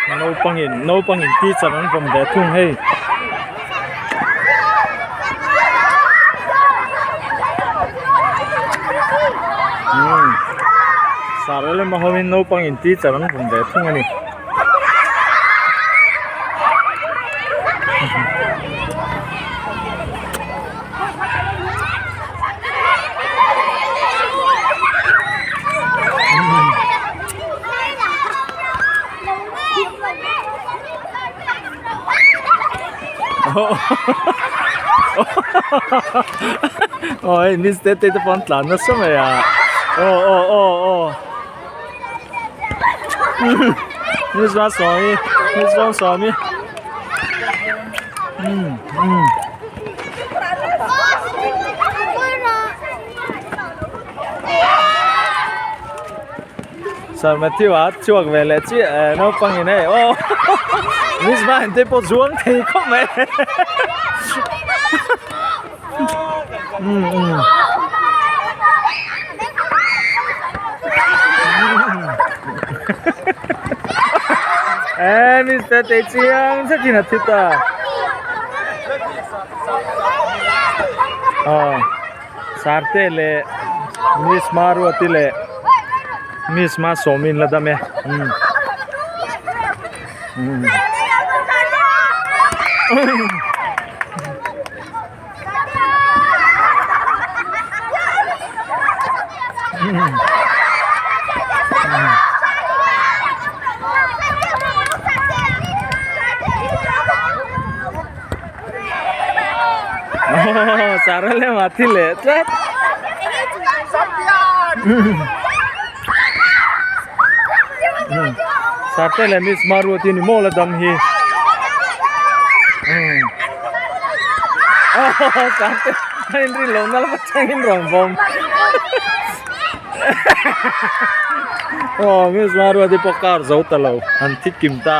Naupangin naupangin teacher an vawm ve thung hei. Umm sir lema hoin naupangin teacher an vawm ve thung a ni. Aw hei miss te te pawh an tlan nasa mai a aw aw aw aw miss Malsawmi miss Malsawmi umm umm. Sir Matthew a chhuak ve leh chiah eh naupang in hei aw Miss Vine te pawh zuang thei khawp mai umm umm eh Miss Tete chiang zetin a thi ta aw. Sarte leh Miss Maruati leh Miss Masawmin la dam e umm umm. Sara leh Mathi leh tlat. Sarte leh Miss Maruati ni maw la dam hi. Sarte a inrin loh na lama tangin rawn vawm. Aw Miss Maruati pawh kar zo ta lo an thi kim ta.